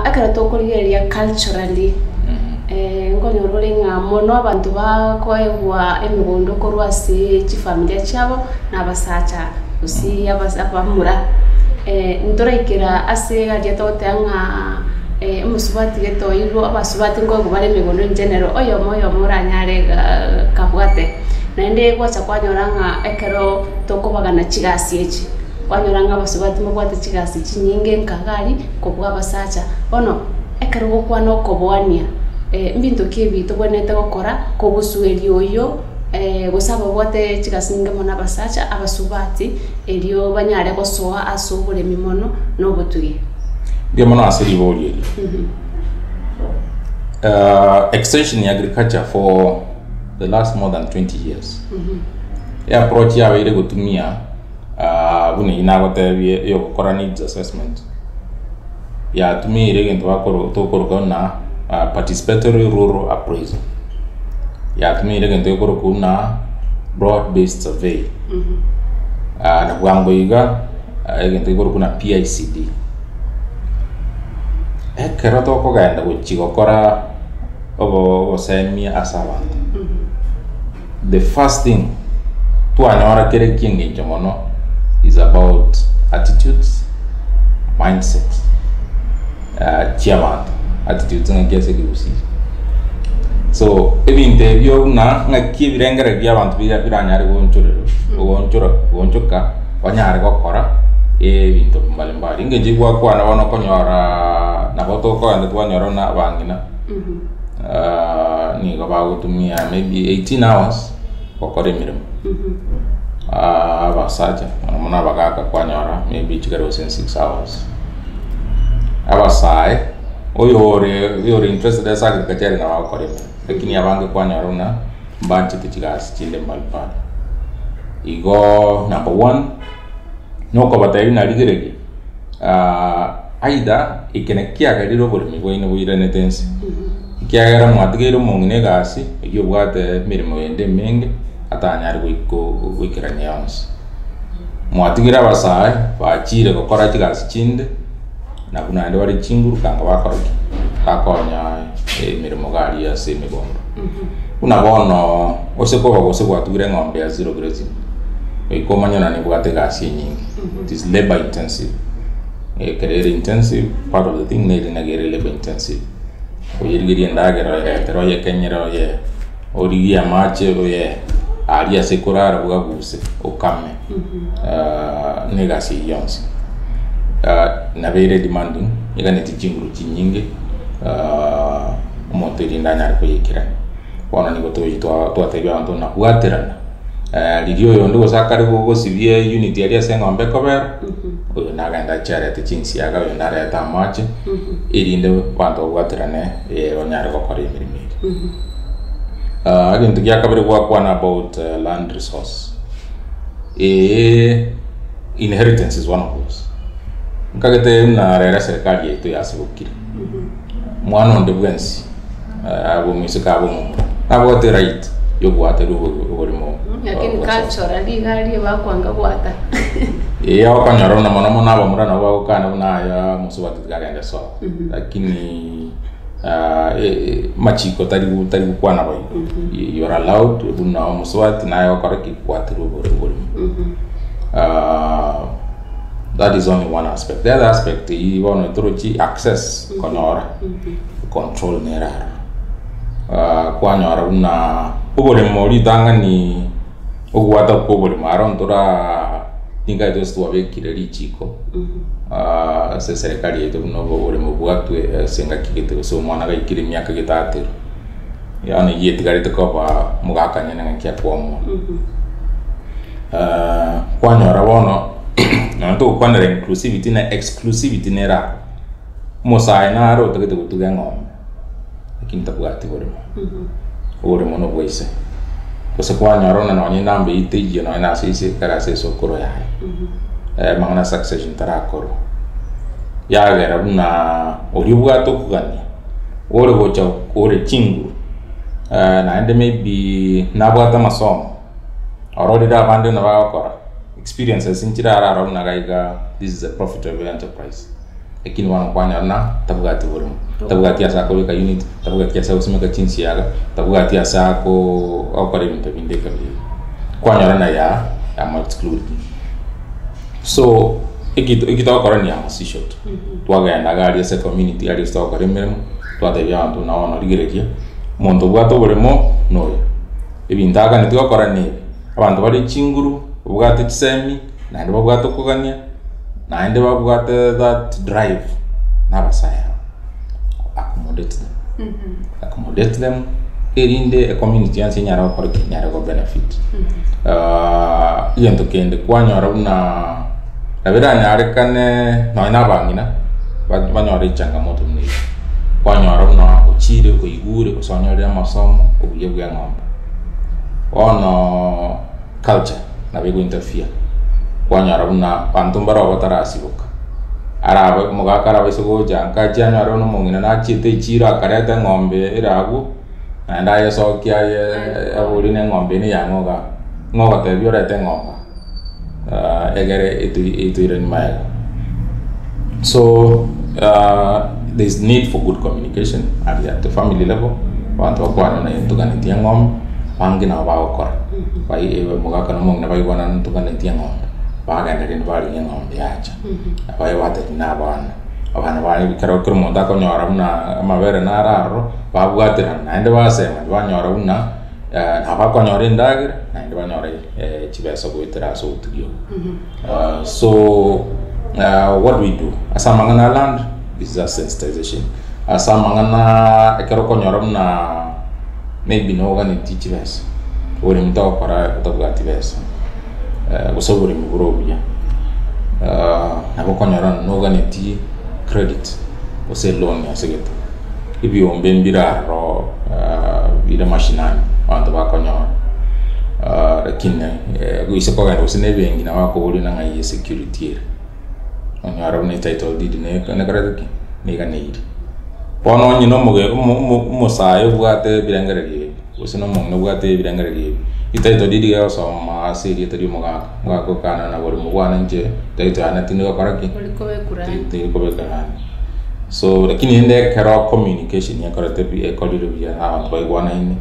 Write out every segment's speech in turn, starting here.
Ekero tokorigereria culturally, nkonyora ore ng'a mono abanto bakoegwa emegondo korwa ase chifamilia chiabo na abasacha gose abamura. Ntoraikera ase aria togoteba ng'a omosubati gete oirwe, abasubati nkoegwa bare emegondo in general, oyomo oyomo oranyare kabwate. Naende gwacha kwanyora ng'a ekero tokobagana chigasi echi, Kwanyora ng'a abasubati mbabwate chigasi chinyinge nkaga aria kobua abasacha. Bono ekero ogokwana okoboania, mbinto ki ebi tobwenerete gokora kogosueria oyio gose ababwate chigasi nyinge mono abasacha, abasubati erio banyare gosoa ase oboremi mono na obotugi? Mbuya mono ase ribori erio. Extension ya agriculture for the last more than 20 years, eapproach yabeire gotumia Buna eyio nagotebie eyogokora needs assessment, yatumiire egento bakoro tokoroka buna participatory rural appraisal, yatumiire egento gekorokwa buna broad based survey, na bwango iga egento gekorokwa buna PICD. Ekero tokogenda gochia gokora obo obosemia ase abanto. The first thing twanyora kere ki'engencho mono is about attitudes, mindset chi'abanto, attitudes ng'aki ase ekegusii. So ebinto ebio buna ng'aki ebirengererio bi'abanto bira biranyare goonchorerwa goonchora goonchoka banyare gokora ebinto mbali mbali. Engencho eywo gwakwana bono okonyora nabo tokogenda twanyora buna abang'ina. Nigo bagotumia maybe 18 hours gokora emeremo. Abasacha mono mono abagaka kwanyora maybe chikare gose 6 hours. Abasae, oyore oyore interested ase agriculture ere nabo agokora emeremo, lakini abange kwanyora buna mbanchete chigasi chinde mbari mbari. Igo number one, nokobatebia buna rigereria. Aidha, eke nekiagerire oboremi bwaino boiranete inse, ekiagera mwatigeire omong'ina egasi eyio obwate emeremo yende emenge atanyare goikerania yonsi. Mwatigire abasae bachiire gokora chigasi chinde, nabwo naende bare chinguru kanga bakora ki? Bakonya emeremo iga aria ase emegondo. Buna bono ose koba gose gwatugire eng'ombe ya zero grazing, goika omanye nonya nebwate egasi enyinge, it is labour intensive. Ekero ere intensive, part of the thing nere nigo ere labour intensive. Oyerigerie endagera oyeretere oyekenyere oyee, origie amache oyee, aria ase ekorara bwabuse okame na egasi eyio yonsi. Nabo ere demanding, eganeti chinguru chinyinge omonto erinde anyare koyekerania. Bono nigo tochi twatebia abanto buna bwaterana, riria oyonde gose akare gosibia eunit aria ase eng'ombe ekobera, oyo nagende achie arete chinsiaga, oyonde arete amache, erinde abanto babwaterane banyare gokora emeremo eria. Egento gia kabere gwakwana about land resource, eeh inheritance is one of those. Nkagete buna rero eserikari yaito yasibokire. Mwana onde bwensi, abe omoiseke abe omomura, nabwate right y'ogoaterwa oborimo Lakini bwa sobo. culturally iga aria bakwanga gwata. Ee okonyora buna mono mono abamura nabo bagokana buna aya mosubati tiga agende sobo. Lakini amachiko tari tari gokwana boigo. You are allowed buna omosubati naye ogokora ki? Gwaterwa oborimo. That is only one aspect. The other aspect eyio bono torochi access konyora control nere aroro. Kwanyora buna oboremo ritang'ani ogwata kwa oboremo aro ntoraa ninkaete gose twabekire richiko ase eserekari yaito buna oboremo bwatwe ase engaki gete gose omwana gaikire emiaka gete aterwe. Yaani eyio etigarete koba omogaka nyene ng'aki akoamua. Kwanyora bono nonya togokwanera inclusivity na exclusivity nere aa, omosae nare otagete gotuga eng'ombe lakini tabwati boremo, oboremo nobwa ise. Gose kwanyora buna nonye enamba eyio teiyo nonye na ase ise ekero ase esokoro yaye, amang'ana a succession tarakorwa. Yagera buna oria obwate okogania. ore gocha ore chinguru, naende maybe nabwate amasomo, ororire abande buna bagokora, experiences nchire ararore buna iga iga this is a profitable enterprise. Lakini bono kwanyora ng'a tabwati boremo, tabwati ase akobeka unit, tabwati ase agosimeka chinsiaga, tabwati ase akoo agokora ebinto binde ekabira ebi. Kwanyora ng'a yaa yamo exclude. So, egento eki togokora ni hamasisho tu, twagenda iga aria ase ecommunity aria ase togokora emeremo, twatebia abanto buna bono rigereria, omonto obwate oboremo noyo, ebinto aganeti gokora nebi, abanto bare chinguru, babwate chisemi, naende babwate okogania, naende babwate that drive, na abasae aba, accommodate them, accommodate them erinde ecommunity yonsi enyare gokora ki? Enyare go benefit. Egento kende kwanyora buna nabo eranyarekane nonye na abang'ina ba- banyore echangamoto buna eyio, kwanyora buna ochire oigure gose onyorire amasomo obuya bwa eng'ombe. Bono culture nabo ego interfere, kwanyora buna abanto mbaro batarasiboka, arabe omogaka arabaise gocha nka achie anyore buna omong'ina nachiete echiro akareta eng'ombe ere abwo, naende ayesokia aye aborie na eng'ombe eye neyang'o igaa, ng'o ogotebia orete eng'ombe aa egere etoi etoiranie magega. So there is need for good communication aria at the family level, abanto bakwane naye ntoganetie eng'ombe, abange nabo bagokora, bai omogaka na omong'ina baigwanane ntoganetie eng'ombe, bagenda rende barigia eng'ombe yacha, abaye batebia na abana, abana baye ekero kera omonto akonyora buna amabere naro aroro, babwaterana naende basema banyora buna nabo bakonyora endagera naende banyore chibesa goetera ase obotugi obo. So what we do ase amang'ana a land is just sensitization, ase amang'ana ekero okonyora buna maybe noganetie chibesa, oboremi togokora otabwati besa gose oboremi bore obuya, nabo okonyora noganetie credit gose eloan ase egento. Ebiombe mbire aroro bire mashinani abanto bakonyora, lakini goise kogenda gose na ebenki nabo bakoboria ng'a ng'ai esecurity ere, onyore buna etitle deed nekorete ki? Neganeiri. Bono onye na omoge omo omo omosae obwate ebirengererio ebi, gose na omong'ina obwate ebirengererio ebi, etitle deed iga egosoma ase erieta ria omogaka, omogaka okana na borimo bwane inche title yane tindi gokora ki? Tindi kobekera ande. So lakini rende ekero communication ekorete buya ekorire buya na abanto baigwanaine,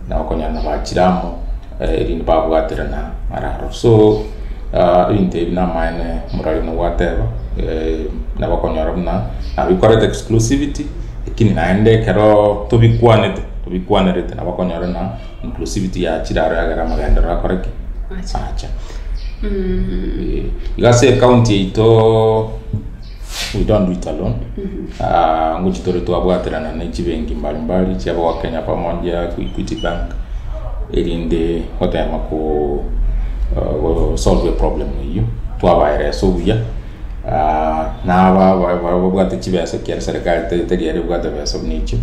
na okonyora nabachire amo erinde babwaterana araro. So ebinto ebi namaene morari buna gwateba, nabo okonyora buna nabikorete exclusivity, lakini naende ekero tobikwanete tobikwanerete nabo okonyora buna inclusivity yachire aro yagera amagenderero akore ki? Acha. Iga ase ecounty yaito. We don't do it alone. Ah, ngochi tore twabwaterana ne chibenki mbali mbali chiabo gwa Kenya pamoja, Equity Bank, erinde gotema ko go solve eproblem eyio, twabaeresa obuya ah, na aba babwate chibesa ekiagera serikali teri ere ebwate besa buna echio.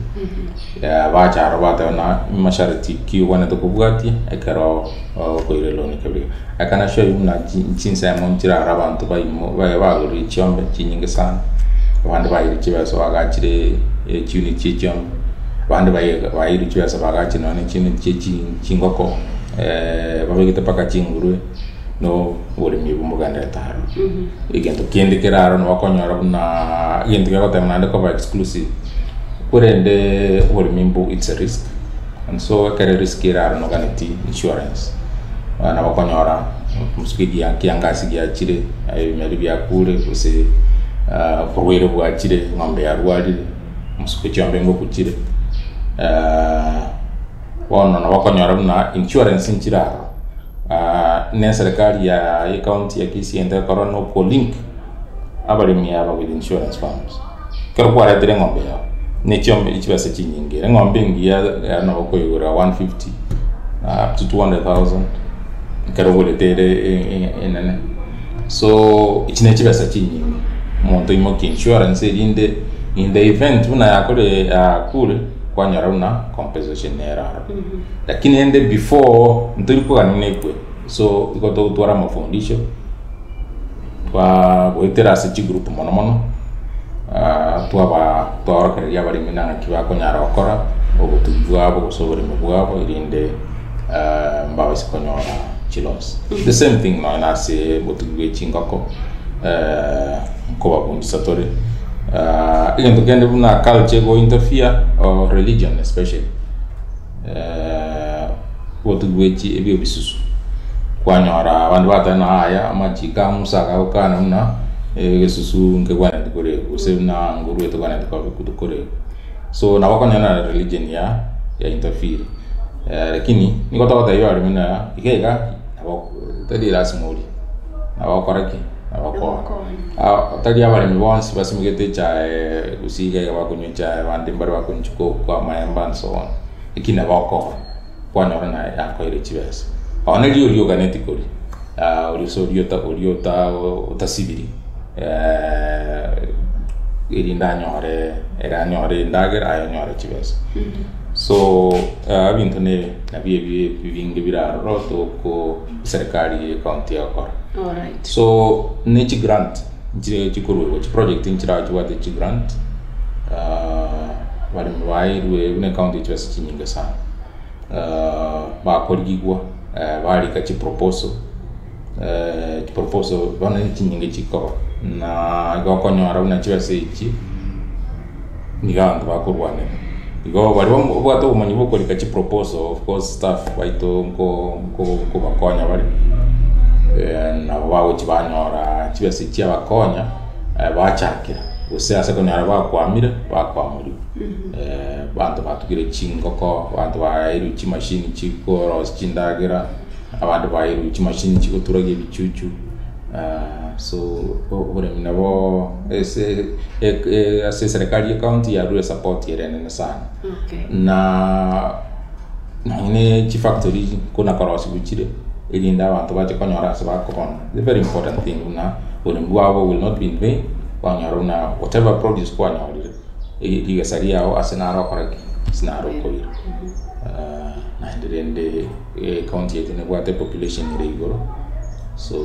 Bacha aro bateba ng'a masharti ki obwenerete kobwatia ekero okoira eloni kabere. I can assure you buna chinsemo nchire aro abanto baimo bagorire chiombe chinyinge sana, abande bairwe chibesa bagachire chiunit chia chiombe, abande bairwe chibesa bagachire nonya ne chiunit chia chingoko, babegete mpaka chingurue na oboremi obwo mbogendererete aro. Egento kende kere aro nabo okonyora buna egento gegoteba naende koba exclusive, korende oboremi mbo it's a risk, and so ekero erisk ere aro noganeti insurance, nabo okonyora mosuke kiangasi giachire, ebimeri biakure gose oborwaire bwachire, eng'ombe yarwarire, mosuke chiombe ngoku chire, bono nabo okonyora buna insurance nchire aroro. Na eserekari ya ecounty ya Kisii egento egokora na okolink abaremi aba with insurance firms. Ekero kwaretire eng'ombe yao, ne chiombe chibesa chinyinge ere, eng'ombe engiya yaani nabo okoigora 150 up to 200,000 ekero ogorete ere enene. So echi ne chibesa chinyinge, omonto oimokie insurance erinde in the event buna yakore yakure, kwanyora buna compensation nere aroro. Lakini rende before ntori kogania nekwe, so igo togotwara amafundisho, twagoetera ase chigroup mono mono, twaba twaorokereria abaremi na ng'aki bakonyara gokora obotugi bwabo gose oboremi bwabo erinde mbabaise konyora chiloss. The same thing nonya na ase obotugi bwe chingoko, nkobabundisa tore. Egento kende buna culture ego interfere or religion especially, obotugi bwe chi ebia ebisusu, kwanyora abande bagoteba ng'a yaya amachiko a Musa agagokana buna egesusu nkegwenereti koregwa gose buna nguru etogwenereti koba koregwa. So nabo okonyora na religion ya ya interfere lakini nigo togotebia abaremi ng'a iga iga nabo tari lasima orie, nabo okore ki? Nabo okoa. Tari abaremi bonsi basimegete echae gose iga iga bakonywa echae abande mbare bakonywa chikoko, amaemba and so on, lakini nabo okoa kwanyora naye yakoeire chibesa. Nonya riria oria oganeti koria oria ase oria ota oria ota otasibiri erinde anyore ere anyore endagera aye onyore chibesa. So ebinto ne nabio ebi ebinge bire aroro toko eserekari ye ecounty egokora. Alright. So ne chigrant nchire chikoruegwa chiproject nchire chibwate chigrant abaremi bairwe buna ecounty chibesa chinyinge sana. Bakorigigwa barika chiproposal, chiproposal bono chinyinge chikoba na igo okonyora buna chibesa echi nigo abanto bakorwanera. Igo baria obwate obomanyi bwa okorika chiproposal of course staff baito nko nko nkobakonya bare, nabo bagochi banyora chibesa echi chiabakonya bachakera gose ase okonyora bakwamire bakwamoriwa. Abanto batugire chingoko, abanto baeirwe chimashini chikorosia chindagera, abande baeirwe chimashini chigoturagia ebichuchu, so oboremi nabo ase ase eserekari ye county yarure esupport ere enene sana. Okay. Na nonye ne chifactory kona korosiwa chire, erinde abanto bache konyora ase bakobana, a very important thing buna oboremi bwabo will not be in vain, kwanyora buna whatever produce kwanyorire. Rigesa riao ase naro okora ki? Ase naro okoira. Naende rende ecounty yaito nebwate population ere igoro, so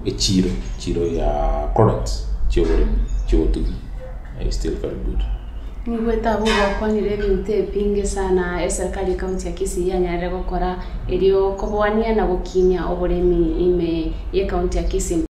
echiro, echiro ya products chia oboremi, chia obotugi is still very good. Niigwete abwo gwakwanire ebinto ebinge sana eserikari y'ecounty ya Kisii yanyarire gokora erio koboania na gokinia oboremi ime y'ecounty ya Kisii.